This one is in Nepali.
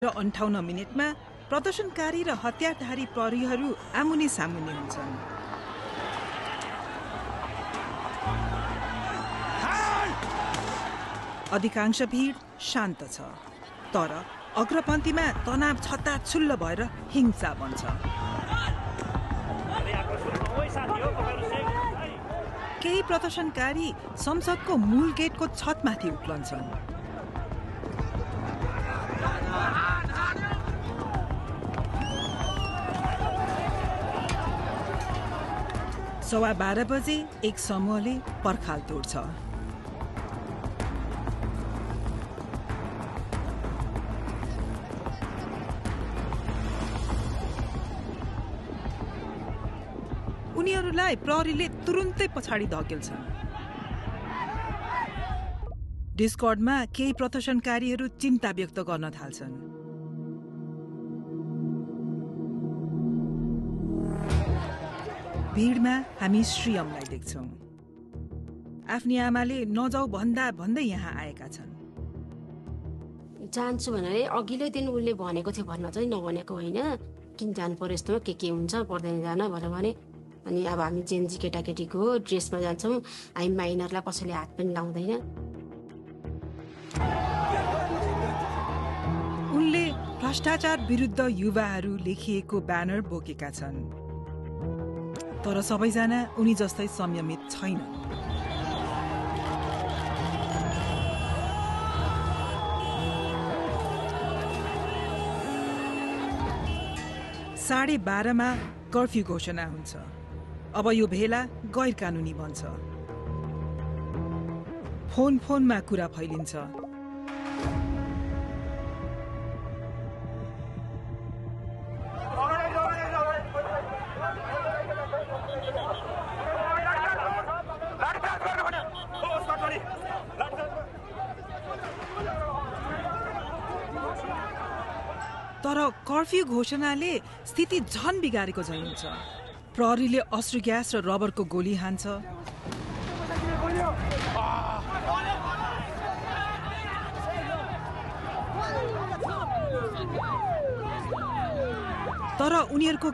58 मिनेटमा प्रदर्शनकारी र हतियारधारी प्रहरीहरू आमुने सामुने हुन्छन्। अधिकांश भीड शान्त छ, तर अग्रपन्थीमा तनाव छत्ताछुल्ल भएर हिंसा बन्छ। केही प्रदर्शनकारी संसदको मूल गेटको छतमाथि उक्लन्छन्। सवा 12 बजे एक समूहले पर्खाल तोड्छ। उनीहरूलाई प्रहरीले तुरुन्तै पछाडि धकेल्छन्। डिस्कर्डमा केही प्रदर्शनकारीहरू चिन्ता व्यक्त गर्न थाल्छन्। भीडमा हामी श्रीयमलाई देख्छौं। आफ्नी आमाले नजाऊ भन्दै यहाँ आएका छन्। जान्छु भनेर अघिल्लै दिन उसले भनेको थियो, भन्न चाहिँ नभनेको होइन। किन जानु पर्यो, यस्तोमा के हुन्छ, पर्दैन जान भनेर भने। अनि अब हामी जेन्जी केटाकेटीको ड्रेसमा जान्छौँ, हामी माइनरलाई कसैले हात पनि लाउँदैन। उनले भ्रष्टाचार विरुद्ध युवाहरू लेखिएको ब्यानर बोकेका छन्, तर सबैजना उनी जस्तै संयमित छैन। साढे 12 कर्फ्यू घोषणा हुन्छ। अब यो भेला गैर कानूनी बन्छ। फोनमा कुरा फैलिन्छ। तर कर्फ्यू घोषणाले स्थिति झन बिगारेको झैं हुन्छ। प्रहरीले अश्रु ग्यास र रबरको गोली हान्छ। तर उनीहरूको